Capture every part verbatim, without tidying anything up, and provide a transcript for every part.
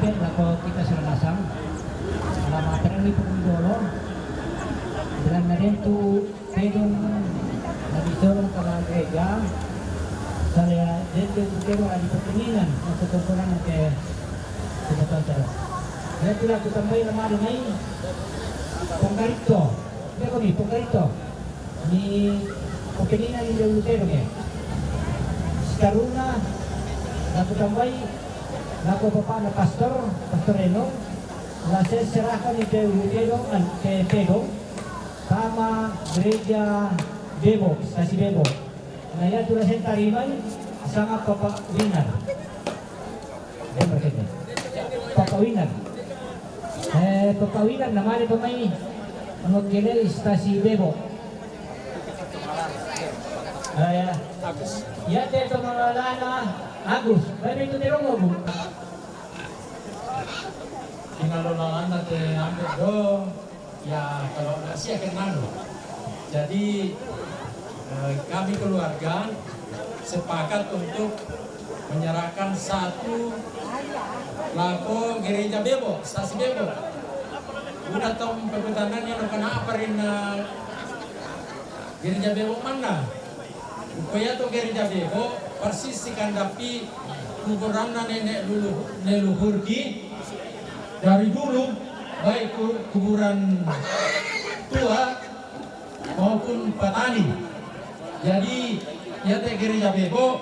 Lako kita sila nasang, lama terang itu dolo, bilang na den tu pedong na disorong kala gereja, saya den tu pedong na di perkeningan, na sekumpulan na ke sebetul terus. Dia tu lako tambai lama denai, penggarito, dia ko ni, penggarito. Ni openina ni Lulu Tedong e. Sitaruna, lako tambai, lako bapana pastor, pastor Eno, la se serahkan ni Lulu Tedong, an, ke Tedong, sama gereja Bebo, stasi Bebo. Na ya tu la se tarimai, sama Papa Winar. Papa Winar. Eh, Papa Winar, na mane pamai mokele stasi Bebo. Ah, ya. Ya te to mangalana Agus. Baik itu terong Agus. Kinalolaan na te ambil do. Ya, kalau nggak sih akan malu. Jadi, eh, kami keluarga sepakat untuk menyerahkan satu lako gereja Bebo, stasi Bebo. Udah tahu perbutanannya lo kenapa, Rina? Gereja Bebo mana? Rupanya tu gereja Bebo persis si kandapi kuburanna nenek lulu, leluhurki dari dulu, baik ku-, kuburan tua maupun patani. Jadi, ya te gereja Bebo,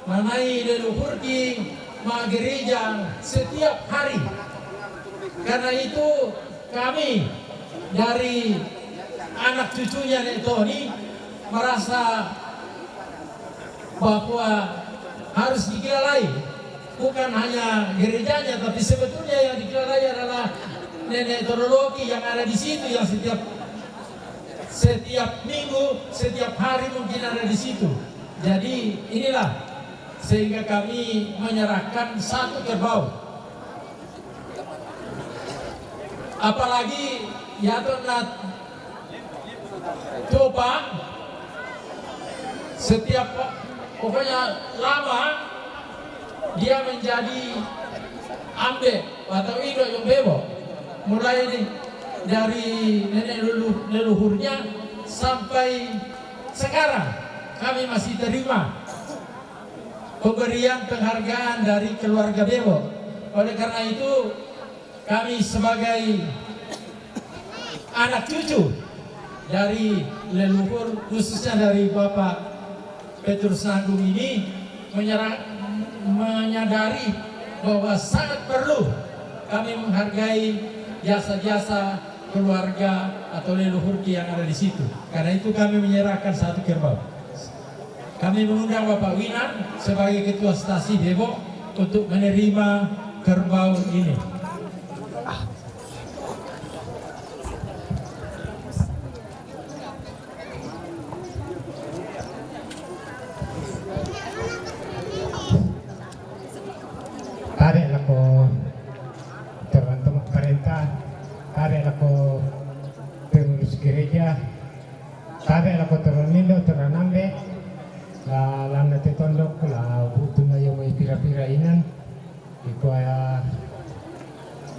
manai leluhurki ma gereja setiap hari. Karena itu, kami dari anak cucunya Nek Toni merasa bahwa harus dikilalai, bukan hanya gerejanya, tapi sebetulnya yang dikilalai adalah nenek Toroloki yang ada di situ, yang setiap, setiap minggu, setiap hari mungkin ada di situ. Jadi inilah sehingga kami menyerahkan satu kerbau. Apalagi ya to na topa, setiap, pokoknya lama dia menjadi ambe atau indo yang Bebo. Mulai di, dari nenek lulu-, leluhurnya sampai sekarang kami masih terima pemberian penghargaan dari keluarga Bebo. Oleh karena itu, kami sebagai anak cucu dari leluhur, khususnya dari Bapak Petrus Nanggung ini, menyera-, menyadari bahwa sangat perlu kami menghargai jasa-jasa keluarga atau leluhur yang ada di situ. Karena itu kami menyerahkan satu kerbau. Kami mengundang Bapak Winan sebagai Ketua Stasi Bebo untuk menerima kerbau ini. Tabe' lako terang-terang parenta, tabe' lako pengurus gereja, tabe' lako terang indo, terang ambe', la lanna te tondok, la bu'tuna yo mai pira-pira inan, ikua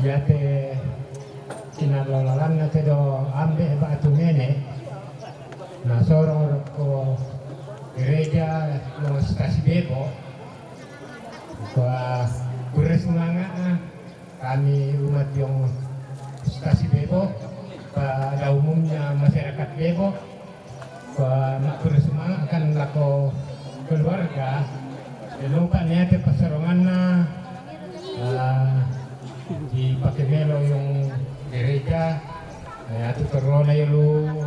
ya te kinalolalanna te do ambe' ba'tu nene', na sorong rokko gereja lo Stasi Bebo, ikua kurre sumanga'na. Kami umat yang Stasi Bebo, pada umumnya masyarakat Bebo, pa-, makkuro sumanga'kan lako keluarga, lupa niate passaronganna, eh, dipake melo yang gereja, eh, atu terona yolo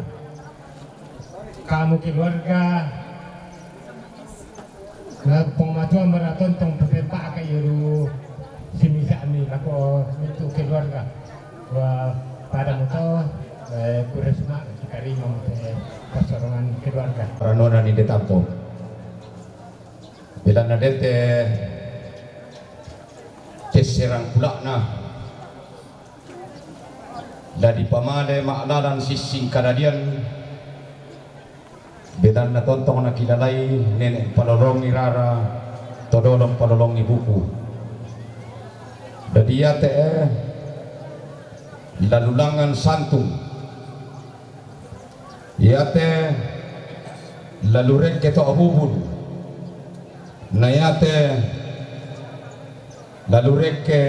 kamu keluarga, na Puang Matua mara tontong pepepaka yolo simisa'mi lako untuk keluarga. Wa pada muto, eh, kurre suma kita rima mute passarongan keluarga. Ranona ni de tampo. Belanna dete kesserang pula'na. La dipamale ma'lalan sissing kadadian, belanna tontong nakilalai nene' palolongi rara, todolo palolongi buku. Jadi iate e, lalu langan santung. Iate lalu rekke to' bubun. Na iate lalu rekke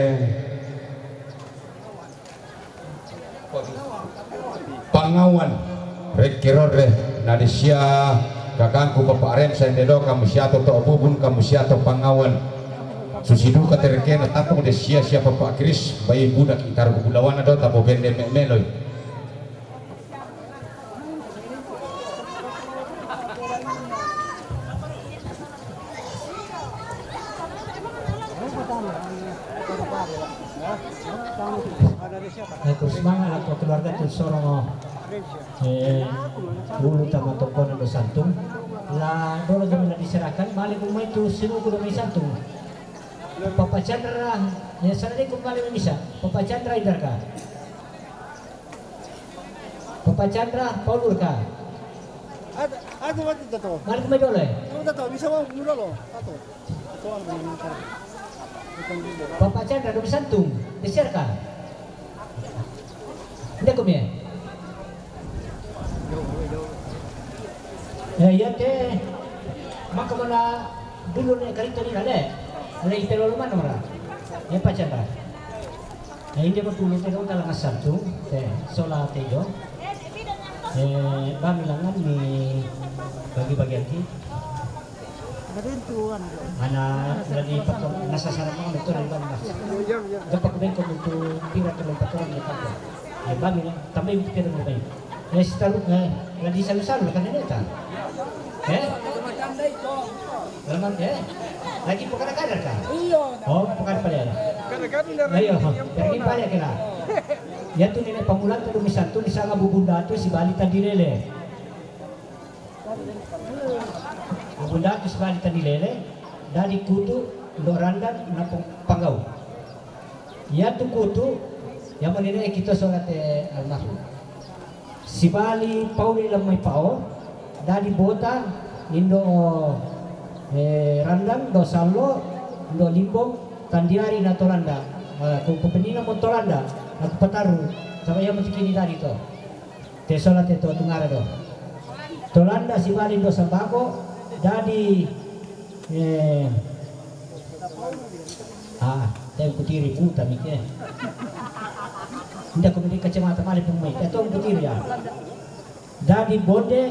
pangawan, rekke rorre, na de sia kakangku Bapak Rem, sai nde do kamu sia to to' bubun, kamu sia to pangawan. Susi duka te rekkena tapung de sia, sia Bapak Kris, bai budak itaru bulawana do, tapo bende me-, meloi. Eko, semangat lako keluarga tu sorong, eh, bulu tama tokona do santung. La dolo jami la diserahkan, male kumai tu sinuku do mai santung. Papa Chandra, ya, sana de kumale misa. Papa Chandra idarka. Papa Chandra, Paulurka. Atu, atu, atu, tato. Mari kumai dolo e. Tato, tato, bisa mau kumai dolo. Tato. Tato, anu, anu, tato. Papa Chandra, kami santung. Besiarka. Nde kumie. Eh, iate. Maka mana dulu ne karito ni kale. Ale ite lolo mana mara. Ya, Papa Chandra. Na inde mo tulu te kau talang asar tu, te sola te jo. Eh, bami langan ni bagi-bagi aki. Ana lagi pato nasa sarang mo tu lagi bami mas. Dapat ko bengko tu pira tu lagi pato ni pato. Eh, bami lang, tambahin ko pira mo bami. Eh, sitaru, eh, lagi salu-salu kan ini ta. Eh? Alaman, eh? Lagi pokadar-kadar ka? Iyo. Oh, pokadar pale. Ayo, lagi pale kela. Iatu nene pamulanta dumi santung, sanga bubun datu sibali tandilele. Bubun datu sibali tandilele, dadi kutu, ndo randan, na pang-, panggau. Iatu kutu, yamo nene kito sola te almarhum. Sibali pauli lamai pao, dadi bota, indo, eh, randan, do sallo, do limbong, tandiari na tolanda. Eh, ku, ku penina mo tolanda, aku pataru, sama yamo tikini dadi to. Te sola te to tungara do. Tolanda sibali do sambako, dadi, eh, ah, te kutiri buta mike. Nda ko mende kacamata male pumai. Te to kutiri ya. Dadi bonde,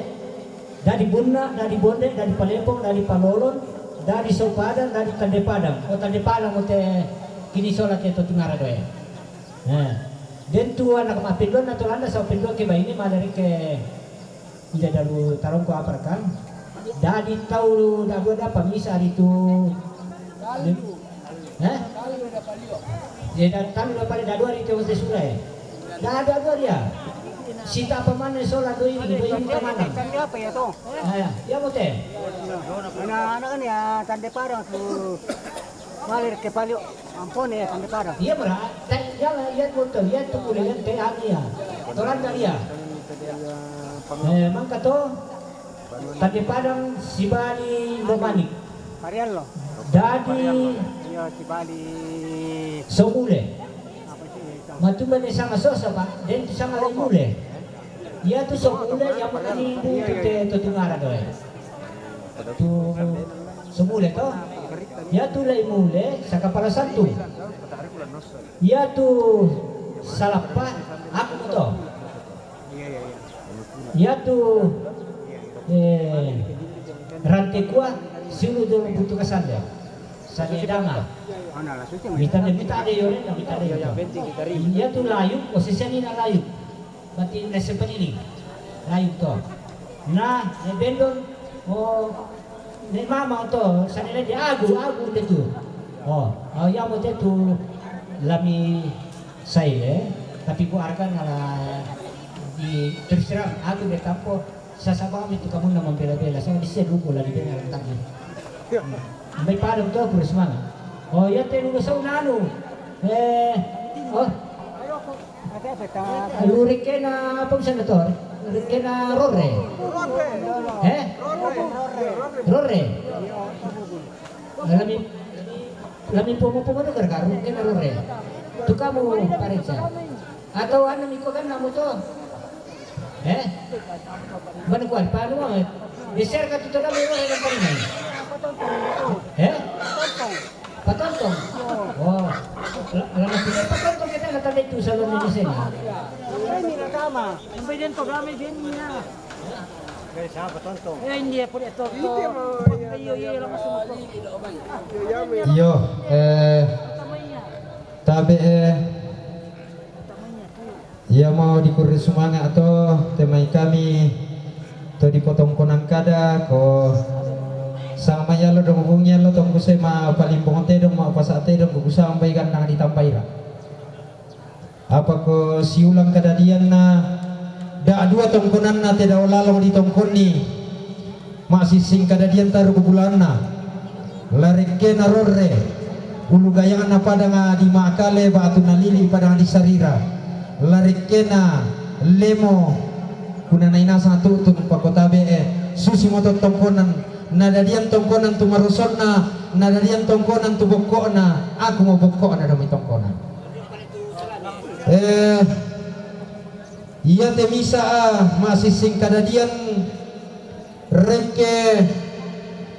dadi bunna, dadi bonde, dadi palempong, dadi palolon, dadi sopada, dadi tande padang. O tande padang o te kini sola te to tungara do e. Eh, den tu anak mapindon na tolanda sa pindon ke baini male rike ida daru tarongko apa kan? Dadi tau dadu ada pamisa hari tu. Eh? Ye da talu da pale dadu hari tu te sura e. Da dadu hari ya. Sita pamane sola doi doi ka mana? Tande apa ya to? Ah, ya, ya mo te. Ana, ana kan ya tande parang tu. Malir ke palio. Ampone ya, tande parang. Iya, mara. Te, ya, ya, betul. Ya, tu boleh, ya, te, ah, iya. Toran dari ya. Eh, mangka to. Tande padang sibali ndo manik. Pariallo. Dadi. Iya, sibali. Somule. Apa sih? Matuma ne sanga sosa, Pak. Den tu sanga lai mule. Iya tu somule, iya makani butu te to tungara doe. Tu somule to. Iya tu lai mule, sakapala santu. Iya tu salappa, aku to. Iya tu, eh, rante kua, siulu dolo butu kasanda. Sane danga. Mitande, mitande yore, mitande yore. Iya tu layu, oseseni na layu. Bati nase panini. Layu to. Na, ne bendon, o, ne mama to, sane le agu, agu de tu. O, o, iya mo te tu lami sai le, tapi ku arkan ala di terus terang, aku de tampo, sasabang itu kamu na mambela-bela, sama di sia duku lagi dengan tadi. Mai padang to, aku semangat. O, iya te dulu sau nanu. Eh, o. Lu rekena apa bisa nator? Rekena rore. Eh? Rore. Alami. Lami pomo-pomo do gargaru, kena rore. Tu kamu pareca. Atau anu miko kan namu to. Eh? Bana kuat panu banget. Geser ka tu to kami rore dan paringan. Eh? Patontong. Oh. La la na pina patontong kita na tanda itu salon ini sini. Ini na kama. Sampai dia to kami dia ni na. Eh, hindi, pwede to, to. Iyo, iyo, iyo, langsung to. Iyo, eh, tabe, eh, iya mau dikuri sumanga to, te mai kami to di potongkonan kada ko sama yalo dong bungi yalo tong kuse ma palimbong te dong ma pasa te dong kusa ambai gandang di tambaira. Apa ko siulang kadadianna, da dua tongkonanna te dao lalong di tongkonni, maksising kadadian taru bubulanna, larekkena rorre, ulu gayangna padanga di makale batu nalili padanga di sarira, larekkena lemo, kuna nainasa tutung pakotabe e, susi moto tongkonan, nadadian tongkonan tu marosonna, nadadian tongkonan tu bokkokna, aku mo bokkokna domi tongkonan. Eh, iya te misa a masising kadadian rekke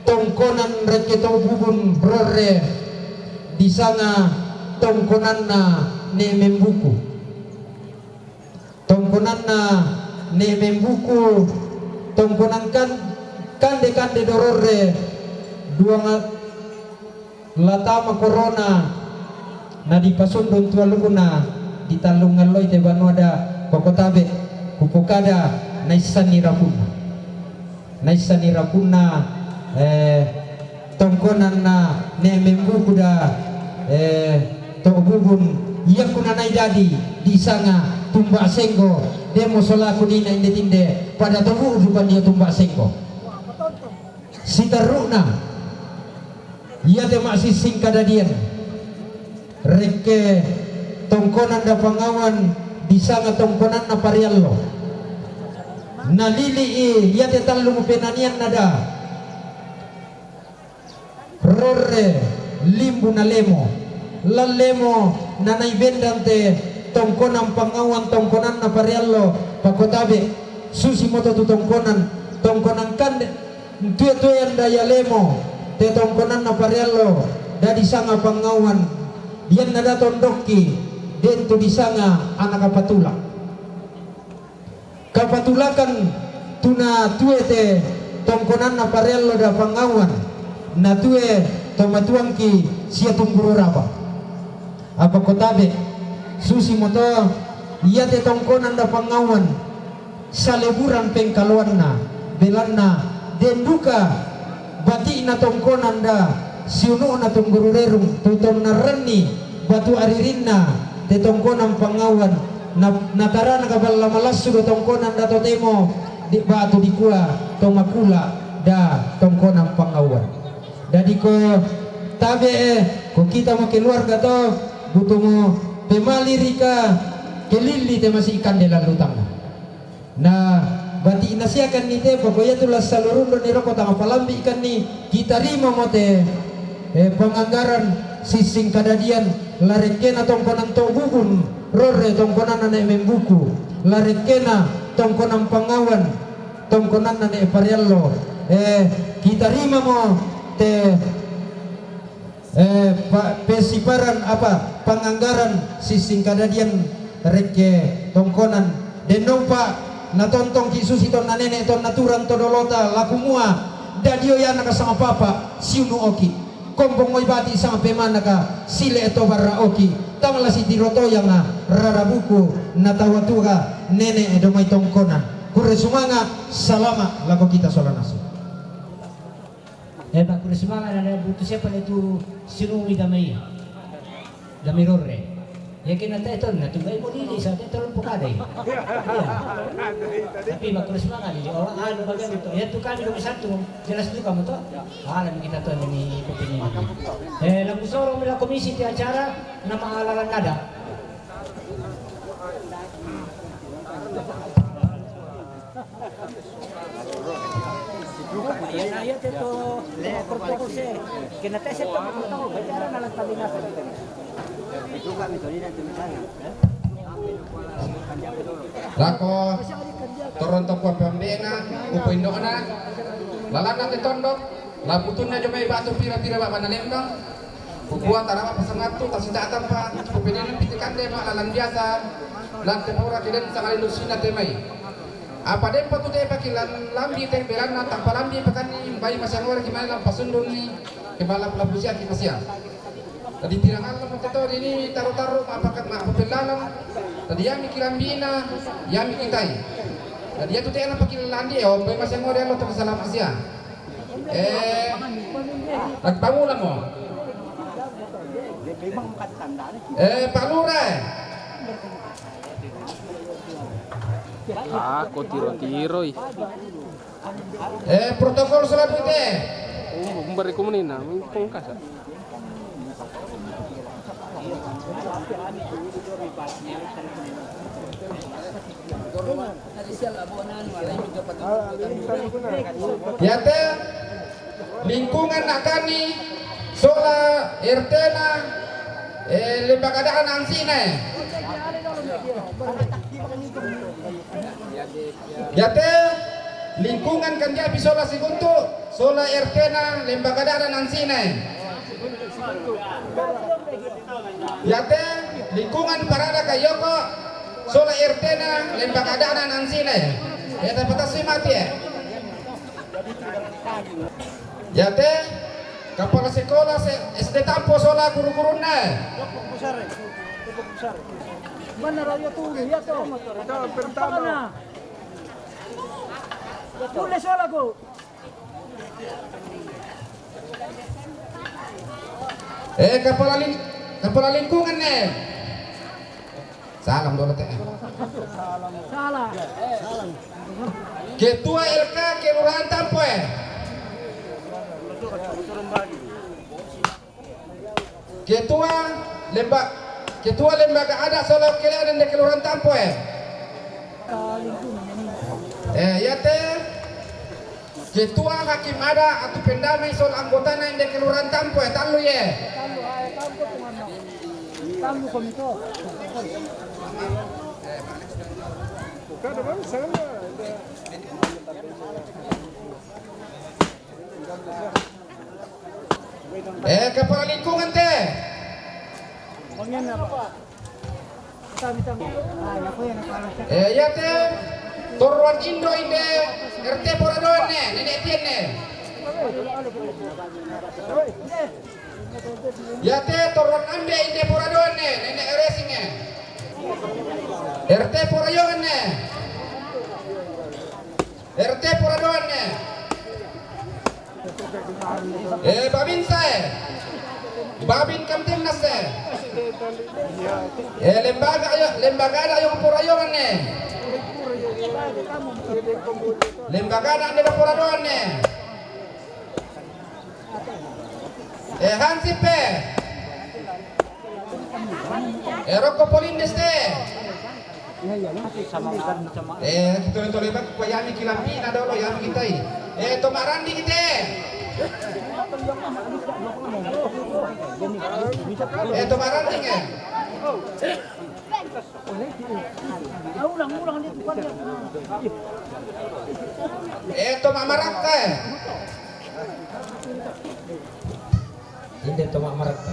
tongkonan rekke to bubun rorre disanga tongkonanna ne membuku. Tongkonanna ne membuku tongkonan kan kande-kande dororre duanga Latama korona na dipasundun tualukuna di tallung ngalloi te banua da kokotabe kupokada naissanni rapunna. Naissanni rapunna, eh, tongkonan na ne membuku da, eh, to bubun iya kuna naidadi disanga tumba senggo demo solaku nina inde tinde pada tobu udukan dia tumba senggo. Sitarru'na, iya te maksising kadadian, rekke tongkonan da pangawan disanga tongkonanna pariallo. Nalili'i iya te tallu mupenanian nada. Rorre limbu na lemo. Lallemo nanai bendang te tongkonan pangawan tongkonanna pariallo pakotabe. Susi moto tu tongkonan, tongkonan kande. Tue-tuean da yalemo te tongkonanna pariallo da disanga pangawan, dianna da tondokki dentu disanga anak kapatula. Kapatulakan tuna tue te tongkonanna pariallo da pangawan, na tue tomatuangki sia tungguru raba. Apa kotabe, susi moto, iya te tongkonan da pangawan, saleburan pengkaloanna, belanna, denduka, bati'na tongkonan da, siunu'na tungguru rerung, tutonna renni, batu aririnna, te tongkonan pangawan, na, natarana kaballa malassu do tongkonan da totemo, di batu dikua, tomakula, da tongkonan pangawan. Dadi ko tabe e, ko kita mo keluarga to, butumu pemalirika, kelilli te masi kande lallutangna. Na bati nasiakan ni te, poko iya tu lassalurun do ni roko tanga palambi kan ni, kita rima mo te, eh, panganggaran sissing kadadian, larekkena tongkonan to bubun, rorre tongkonan anak membuku, larekkena tongkonan pangawan, tongkonan anak pariallo, eh, kita rima mo te Eh, pa, pesiparan apa panganggaran sissing kadadian rekke tongkonan. Denno pa natontongki susi tonna nene tonna turang to dolota lakumua, dadio yana ka sama papa siunu oki. Kompong moi bati sama pemanaka sile to barra oki. Tangla sitiro toyanga rara buku natawa tuga nene domai tongkonan. Kure sumanga salama lako kita sola nasu. Eh, Pak, kure sumanga na butu siapa itu sinumi damai. Damai rorre. Ya kena teton na tu gai mo dili sa teton pokadai. Iya. Tapi Pak, kure sumanga dili. Oh, anu bagian itu. Ya tu kami dong satu. Jelas juga mo to. Ala kita to ni kopini. Eh, lagu soro mila komisi ti acara nama alalan nada. Iya, nah, iya, itu, itu protokol sih. Kena tes itu protokol, berarti ada dalam koordinasi. Lako, toron toko pembena, upo indokna, lalanna te tondok, laputunna jomai batu pira-pira bak mana lembang, Kukua taraba pasangattu, tasita tampa, kupedena piti kande ma lalan biasa, lan te pura kiden sangalin dosina te mai. Apa den patu te paki lan lambi te belanna, tappa lambi pakanni, bai masiangore ki mai lan pasundunni, ke bala pelabusia ki masia. Tadi pirang allo mo te to dini taru-taru ma pakat ma pepellalang, tadi yami ki lambina, yami kitai. Tadi yatu te na paki landi, eh, bai masiangore allo to salam masia. Eh, lagi pamula mo. Eh, Pak Lurah. Ah, ko tiro-tiroi. Eh, protokol selanjutnya. Oh, mbari komunina, mi kongkasa. Yate, lingkungan nakani, sola R T-na, eh, lembaga dana ansina. Yate, lingkungan kanjapi sola Sikuntu, sola R T-na, lembaga dana ansina. Yate, lingkungan parada kayoko, sola R T-na, lembaga dana ansina. Yate, patasi mati, eh. Yate, kepala sekolah se-, S D Tampo sola guru-gurunna. Mana rayo tu, ya tu. Mana? Tulis sola ku. Eh, kepala ling-, kepala lingkungan ne. Salam dolo te. Salah. Ketua L K Kelurahan Tampoe. Ketua lemba-, Ketua Lembaga Adat sola Kelana inde Kelurahan Tampoe. Eh, yate Ketua Hakim Adat Atu Pendamai sola anggotana inde Kelurahan Tampoe, tallu ye. Eh, kepala lingkungan te. Eh, yate, torroan indo inde, R T Poradoan ne, nenek Tien ne. Yate, torroan ambe inde Poradoan ne, nenek Eresing ne. R T Porayongan ne. R T Poradoan ne. Eh, babinsa, eh. Babin Kamtibmas, eh. Eh, lembaga ayo, lembaga ada ayo Porayongan ne. Lembaga ada ande Poradoan ne. Eh, Hansip, eh. Eh, Rokko Polindes te. Eh, tole-tole bak, ko yami ki lambina dolo, yami kitai. Eh, to Marandi kite. Eh, to Marandi nge. Eh, to Mamaraka. Inde to Mamaraka.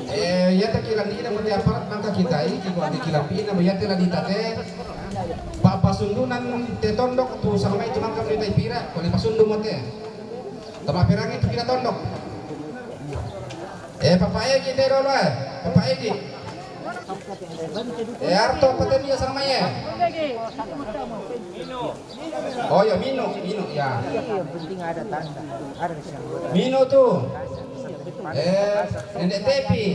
Eh, iya ta kilang ina mo te aparat mangka kitai, ki ko ade kilang ina mo iya te la ditate. Pa pasundunan te tondok tu sama itu mangka kitai pira, ko le pasundu mo te. Tama pirangi tu pira tondok. Eh, Papa Egi te dolo, eh. Papa Egi. Eh, Arto, pateni ya sama ya. Oh ya, Mino, Mino ya. Yang penting ada tanda, ada siang. Mino tu. Eh, Nenek Tepi.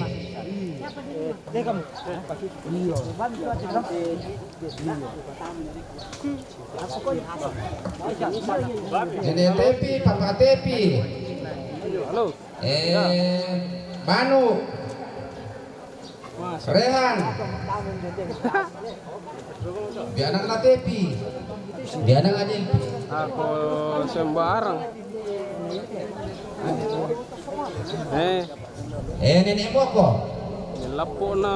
Iya. Nenek Tepi, Papa Tepi. Halo. Eh, Manu. Rehan. Dia anak Natepi. Dia anak Adelpi. Ako sembarang. Eh. Eh, nenek Moko. Lapo na.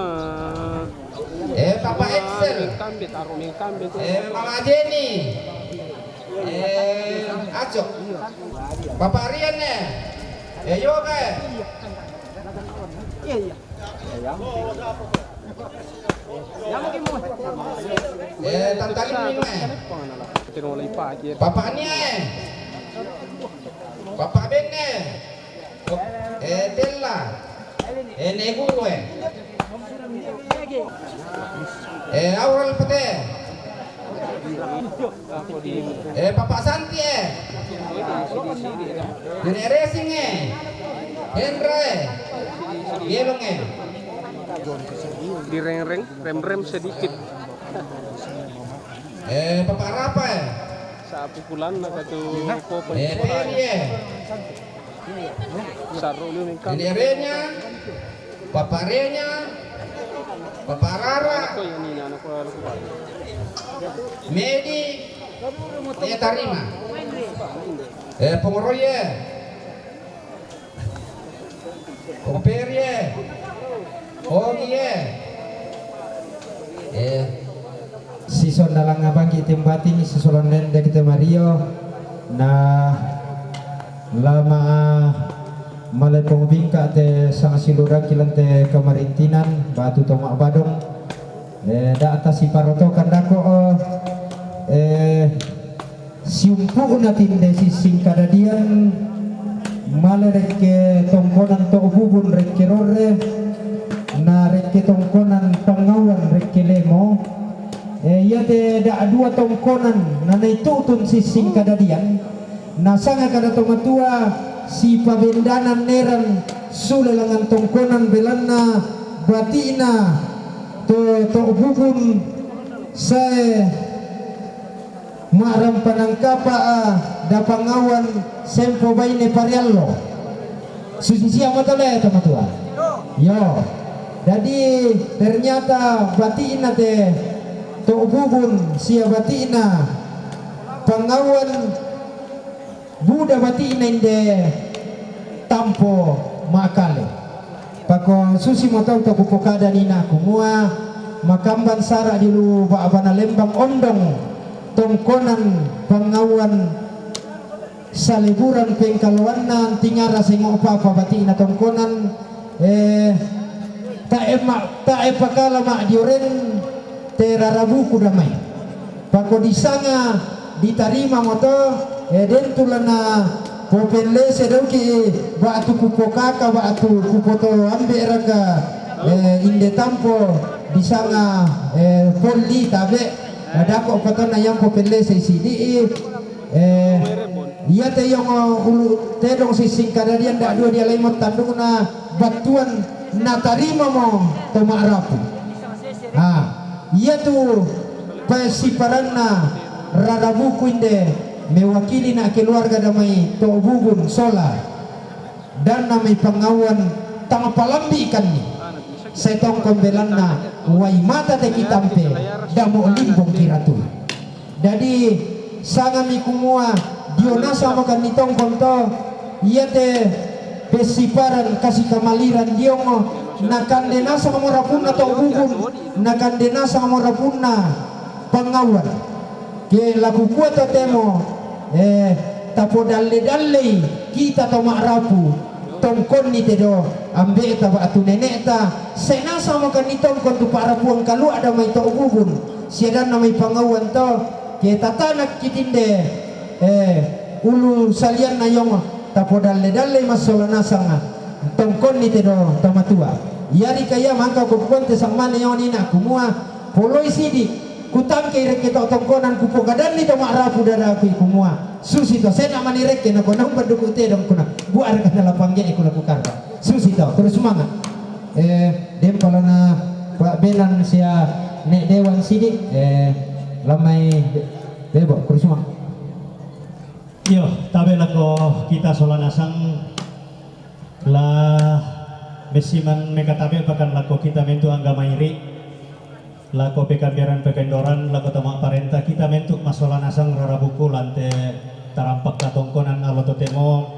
Eh, Papa Excel. Mingkambe, taruh mingkambe tu. Eh, Mama Jenny. Eh, Acok. Papa Rian, eh. Eh, Yoga, eh. Iya, iya. Eh, Tanta Liming, eh. Papa Nia, eh. Papa Ben, eh. Eh, Tella. Eh, Negungue. Eh, Aural Pete. Eh, Papa Santi, eh. Nenek Resing, eh. Hendra, eh. Yelong, eh. Direng-reng, rem-rem sedikit. Eh, Papa Rapa, eh. Sa pukulan na katu. Eh, Peri, eh. Sarro lu mingka. Ini Renya, Papa Renya, Papa Rara. Ko yang ini anak ko, anak ko. Medi, eh, tarima. Eh, Pongoroye. Peri, eh. Ogi, eh. Eh. Sison dalang abaki tembati ni sison lende kita Mario. Na lama male pong bingka te sanga silurang kilan te kamarintinan batu tomak badong. Eh, da atas si parotokan dako, eh, siumpu'na tinde sissing kadadian, male rekke tongkonan to bubun rekke rorre, na rekke tongkonan pangauan rekke lemo. Eh, iate da dua tongkonan na naitutun sissing kadadian, nasanga kada tomatua sipabendanan neran sule langan tongkonan belanna bati'na to, to bubun sae ma'rampa nangkapa, ah, da pangauan sempo baine pariallo. Susi sia mo tole tomatua. Yo. Jadi ternyata bati'na te to bubun sia bati'na pangauan buda bati'na inde tampo makale. Pako susi mo tau to kupokada nina kumua makamban sara di lu ba'bana lembang ondong tongkonan pangauan saleburan pengkaloanna tingara sengo papa bati'na tongkonan, eh, ta'e ma-, ta'e pakala ma dioren te rarabuku damai. Pako disanga ditarima mo to, eh, den tulana popellese dauki ba'tu kupokaka ba'tu kupoto ambe raka, eh, inde tampo disanga, eh, polli tabe. Nadako patona yang popellese sidi, eh, iate yongo ulu tedong sissing kadadian da dua dialai mo tandukna battuan natarima mo to ma'rapu. Ah, iatu pasiparanna rarabuku inde mewakili na keluarga damai to bubun sola dan namai pangauan tang palambikanni setongkon belanna wai mata te kitampe damo limbong kiratu. Jadi sangami kumua dio nasang mo kan ni tongkon to, iate pesiparan kasi kamaliran diongo nakande nasang mo rapunna to bubun, nakande nasang mo rapunna pangauan. Ke lakukua to temo, eh, tapodalle-dallei kita to ma'rapu tongkonni te do ambe'ta ba'tu nene'ta, senasa makanni tongkon tu pa'rapuang kalua' damai to bubun siadanna mai pangauan to, ke tatanakki tinde, eh, ulu salianna yong tapodalle-dalle massola nasanga tongkonni te do tamatua. Iari kaya mangka ko kuante sangmane yong nina kumua poloi sidi kutangkei rekke to tongkonan kupokadanni to ma'rapu daraku kumua. Susi to, sena mani rekke nako naung banduku tedong kuna. Buar kana lapangge kula kukarra. Susi to, terus semangat. Eh, dempalana Pak Benan sia Nek Dewan sidik. Eh, lamai bebo, terus semangat. Iyo, tabe lako kita sola nasang la Messiman mekatabe pakan lako kita mentu angga mairi, lako pekamberan pekaindoran, lako tama parenta kita mentu masola nasang rora buku lante tarampak katongkonan alo totemo.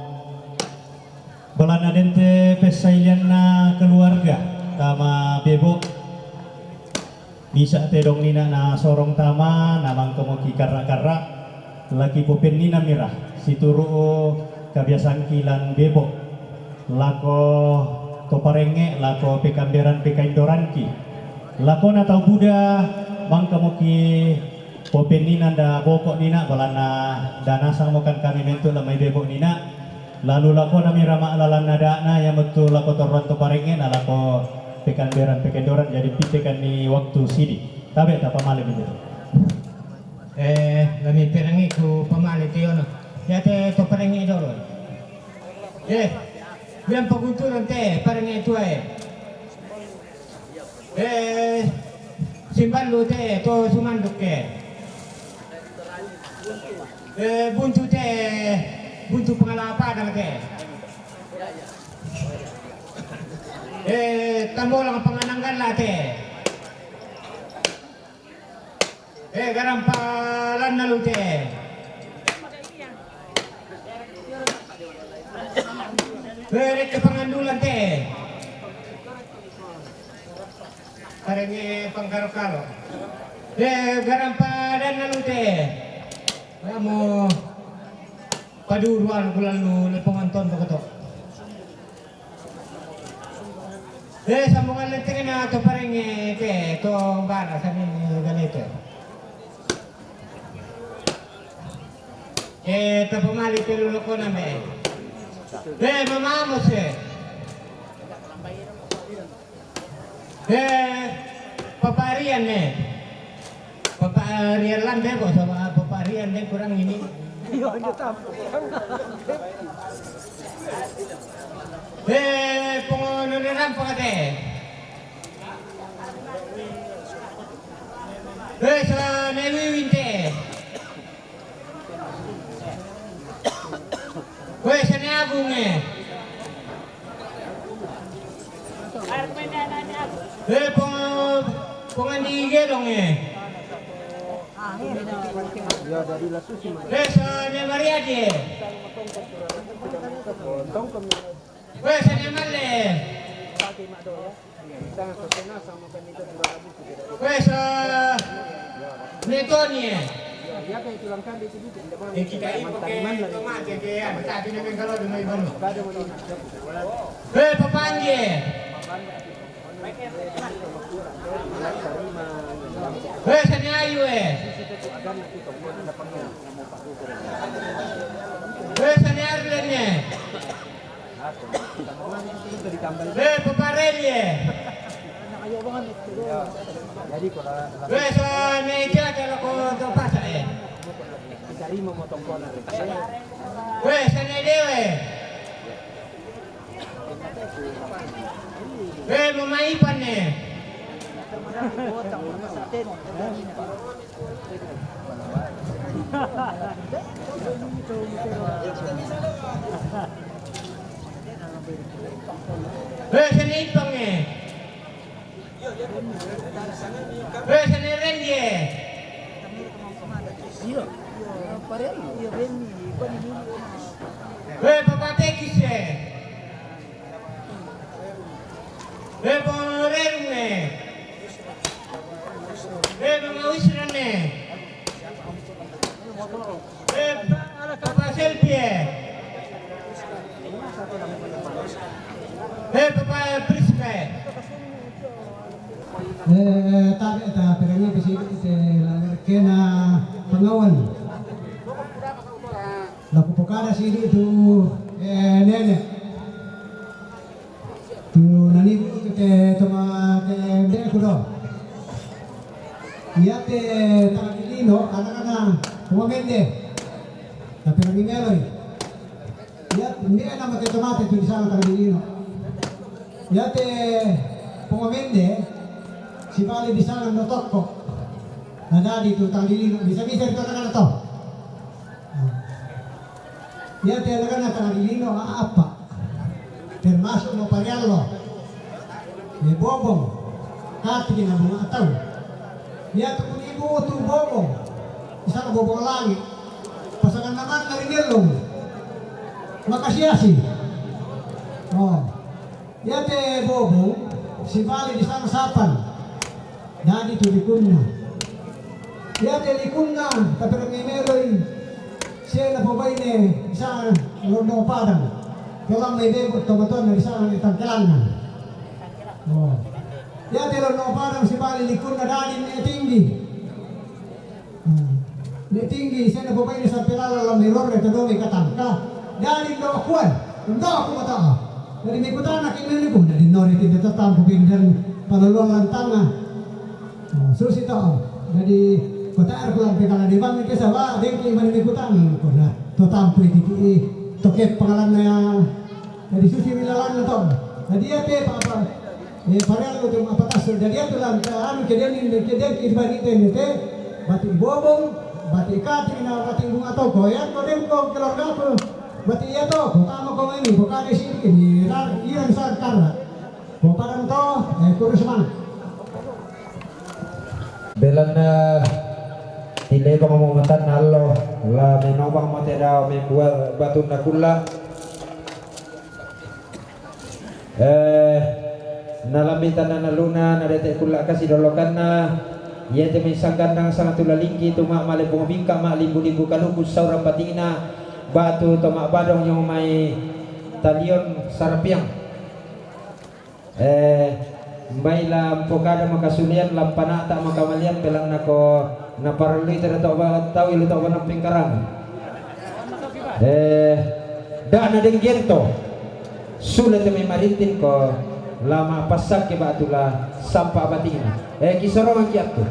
Balana dente pessailianna keluarga tama bebo. Bisa tedong nina na sorong tama na mangkemoki karra-karra, laki popennina mira, situru kabiasangki lan bebo, lako to parenge, lako pekamberan pekaindoranki, lako na tau buda, mangkemoki popennina nda boko nina, balana da nasang mokan kami mentu lamai bebo nina, lalu lako nami rama lalan nadana, ya metu lako torron to parenge, na lako pekamberan pekaindoran, jadi pitekan ni waktu sidi. Tabe ta pamale begitu. Eh, lami perangi ku pamale te yono. Ya te to perangi dolo. Eh, biang pagunturan te perangi tuae. Eh, simbalu te to sumanduk ke. Eh, buntu te, buntu pengalawa padang te. Eh, tambolang pangananggan la te. Eh, garampalan na lute. Eh, reke pangandulan te. Karenge pangkaro-karo. Eh, garampalan na lute. Kamu paduruan kulan lu lepongan ton beketok. Eh, sambungan lenteng na to parenge te, to bara sani galete. Eh, to pamali te lulokona me. Eh, mamamo se. Eh, paparian ne. Paparian lande ko sama paparian ne kurang ini. Iyo, iyo, tampuk. Eh, pongono ne rampa kate. Eh, sa ne wiwinte. Weh, sene agung e. Eh, pong-, pongan di gedong e. Eh, sene Mariadi e. Weh, sene Malle. Wes, eh, Letoni e. Eh, kita ini pakai tomat ya, ke, ya, tapi dengan kalau dengan Ivan. Eh, Papanggi e. Eh, Sani Ayu e. Eh, Sani Arlen e. Eh, Paparel e. Weh, sa ne ija ke loko to pasa e. Weh, sa ne dewe. Weh, mamaipan e. Weh, sa ne ipang e. Weh, sa ne rendi e. Weh, papatekis e. Weh, pangorerung e. Weh, pangawisiran e. Eh, Papa Selfie e. Eh, Papa Prisca e. Eh, tabe ta perangi besi te la kena pengawan. La kupokada sidi tu, eh, nene. Tu nani ku te toma te be ku do. Ia te tangga di lino, ana kana toma mende. Tapi lagi meloi. Ia mende nama te toma te tu di sana tangga di lino. Ia te toma mende, si bali di sana no toko. Ada di tu tangga di lino, bisa-bisa di tangga kana to. Ia te ana kana tangga di lino, apa? Termasuk no pariallo. E, bobong. Kati' na bunga' tau. Iye tu kunibu tu bobong. Isana bobong langi'. Pasangan naman na ri mellong. Makasi-asi. O. Iye te bobong, sibali' di sansapan. Dadi tu likunna. Iye te likunna, tapi ri melloi, siye na pobaine, di sana londo padang. Kelang mai bebo' tomatoanna di sana di tangkelanna. O. Iye te londo padang sibali' likunna dadi ne tinggi. Hmm. Ne tinggi, siye na pobaine sampe lalan la mai rorre to domi katangka. Dadi ndo kuwe, ndo ku mata. Dadi mikutanna ki meni ku, dadi nori ti tetang ku pindan paloloan lantanga. O, susi to. Dadi kota er ku lampe kala di bang ke sawa, dengki mani mikutan. Kona to tampu iti ki, to ke pangalanna ya. Dadi susi wilalanna to. Dadi iye te apa-apa. E, parellu tu mapatassel. Dadi iye tu lan, anu, kedeni, kedeni, ibani tene te, bati' bobong, bati' kati' na, bati' bunga' toko. Iye ko dengko keluargaku, bati' iye to, ko tama ko meni, ko kade sini, ni, ra-, iran sa karra. Ko padang to, e, kurus man. Belanna tilebang mo matanna allo, la menobang mo te dao membuat batunna kulla. E, nalambi tanna naluna, nadete' kulla kasi dolokanna, iye te mai sanggandang sanga tu lalinggi, tu ma-, male bunga bingka, ma'limbu-limbu kaluku, saurang batingna, batu to ma'badong nyong mai talion sarapiang. E, mbai la mpokada makasulian, la mpana'ta makamalian, belanna ko naparellui te dato ba-, tau ilu to bana pingkarang. E, da' na denggen to. Sule te mai marintin ko la ma'passakke batu la sampa batingna. E, kisorongangki attu.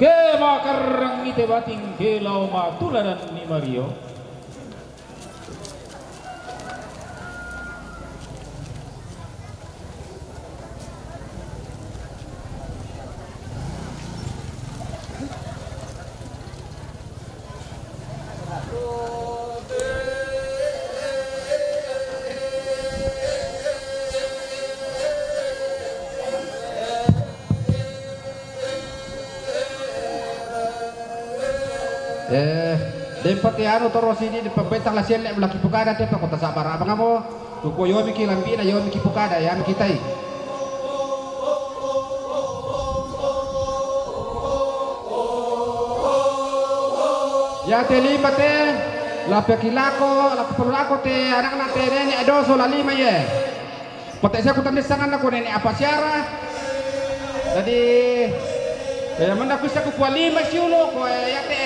Ke makarrang ni te bating, ke lao matuladan ni Mario. Eh, de' pa te anu toro' sini, de' pa betang la sielle' la kipukada te pa kota Sabara. Apa ngamo? Tuko yomi ki lambina, yomi kipukada, yami kitai. Iate lima te, la pekilako, la pepalulako te anakna te nene' Doso la lima iye. Pate' sia kutandissanganna ko nene' apa siara. Jadi, ya manna kuissa kukua lima siulu ko iate.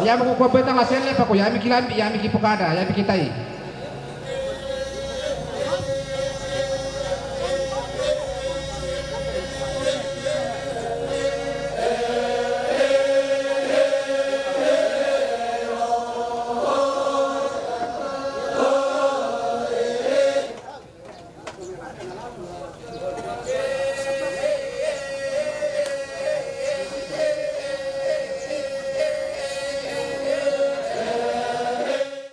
Yami kukua betang la selle pako yami kilambi, yami kipokada, yami kitai.